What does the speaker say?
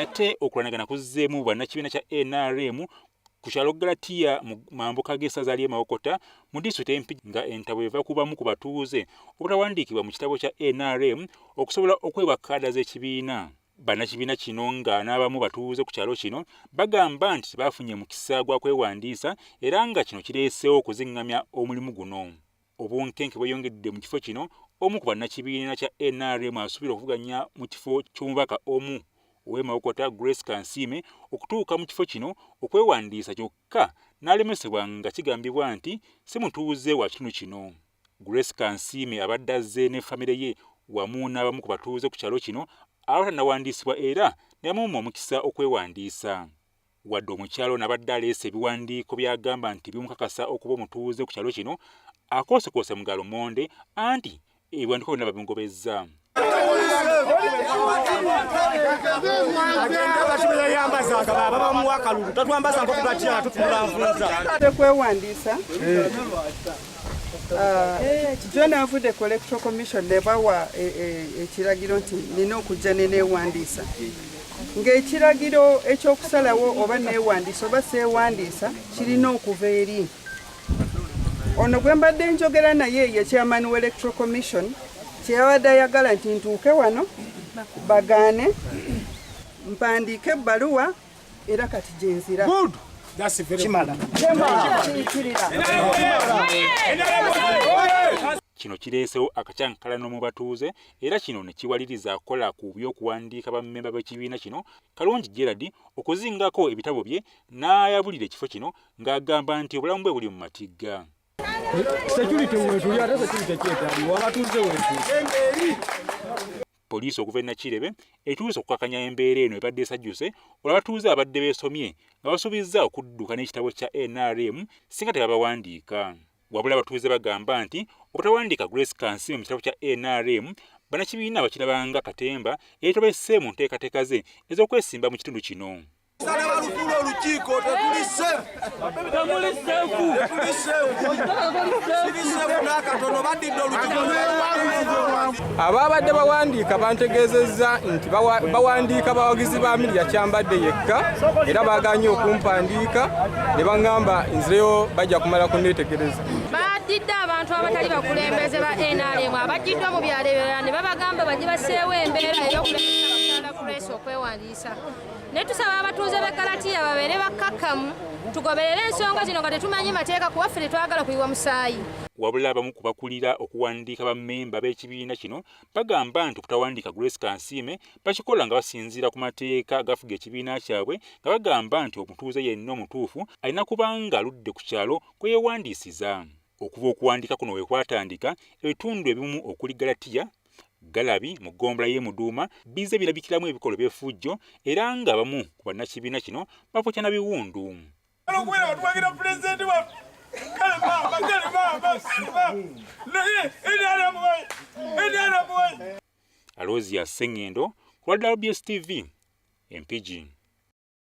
Nate okulwanagana kuzzeemu bannakibiina kya NRM ku kyalo Galatiya mu mambuka g'essaza ly'e Mawokota mu disitulikiti e Mpigi nga entabwe eva ku bamu ku batuuze obutawandiikibwa mu kitabo kya NRM okusobola okuweebwa kaada z'ekibiina. Bannakibiina kino nga n'abamu batuuze ku kyalo kino bagamba nti tebaafunye mukisa gwa kwewandiisa era nga kino kireeseewo okuzingamya omulimu guno. Obunkenke bweyongedde mu kifo kino omu ku bannakibiina kya NRM asuubira okuvuganya mu kifo ky'omubaka omu ow'e Mawokota Grace Kansiime okutuuka mu kifo kino okwewandiisa kyokka n'alemesebwa nga kigambibwa nti si mutuuze wa kitundu kino. Grace Kansiime abadde azze ne famire ye wamu n'abamu ku batuuze ku kyalo kino abatannawandiisibwa era ne bamumma omukisa okwewandiisa. Wadde omukyala ono abadde aleese ebiwandiiko by'agamba nti bimukakasa okuba omutuuze ku kyalo kino, akoosekoose mu ga lumonde anti ebiwandiiko byonna babimugobezza. Kwewandiisa jjo navudde ku Electoral Commission ne bawa ekiragiro nti nina okujja ne neewandiisa ng'ekiragiro ekyokusalawo oba neewandiisa oba seewandiisa kirina okuva eri ono gwe mbadde njogera naye ye chairman wa Electoral Commission kyeyabadde ayagala nti ntuuke wano bagaane mpandiike ebbaluwa era kati gyenzira. Kimala. Kino kireesewo akakyankalano mu batuuze era kino ne kiwaliriza akola ku by'okuwandiika bammemba b'ekibiina kino Kalungi Gerald okuzingako ebitabo bye n'ayabulira ekifo kino ng'agamba nti obulamu bwe buli mu matigga. Security wetuli ate security kyetaliwo abatuuze wetuli. Poliisi okuva e Nakirebe etuuse okukakanya embeera eno ebadde esajjuse olw'abatuuze abadde beesomye nga basuubizza okudduka n'ekitabo kya NRM singa tebabawandiika. Wabula abatuuze bagamba nti obutawandiika Grace Kansiime mu kitabo kya NRM bannakibiina bakirabanga katemba eyeetobese mu nteekateeka ze ez'okwesimba mu kitundu kino. Balufuula olukiiko tetuli safe. Temuli safe. Tetuli safe. Siri safe n'akatono badidde olukiiko. Abaabadde bawandiika bantegeezezza nti bawandiika bawagizi ba Miria Kyambadde yekka era baagaanye okumpandiika ne baŋŋamba nzireyo bajja kumala kunneetegereza. Baddidde abantu abatali bakulembeze ba NRM abajjiddwa mu byalo ebirala ne babagamba bajje basseewo embeera ey'okulemesa abakyala Grace okwewandiisa. Naye tusaba abatuuze b'e Galatiya babeere bakkakkamu tugoberere ensonga zino nga tetumanyi mateeka kuba ffe tetwagala kuyiwa musaayi. Wabula abamu ku bakulira okuwandiika bammemba b'ekibiina kino bagamba nti obutawandiika Grace Kansiime bakikola nga basinziira ku mateeka agafuga ekibiina kyabwe nga bagamba nti omutuuze yenna omutuufu alina kuba ng'aludde ku kyalo kwe yeewandiisiza. Okuva okuwandiika kuno we kwatandika, ebitundu ebimu okuli Galatiya, Galabi mu ggombolola y'e Muduuma bizze birabikiramu ebikolwa eby'effujjo era ng'abamu ku bannakibiina kino bapokya na biwundu. Aloysius Ssengendo ku lwa WBS TV e Mpigi.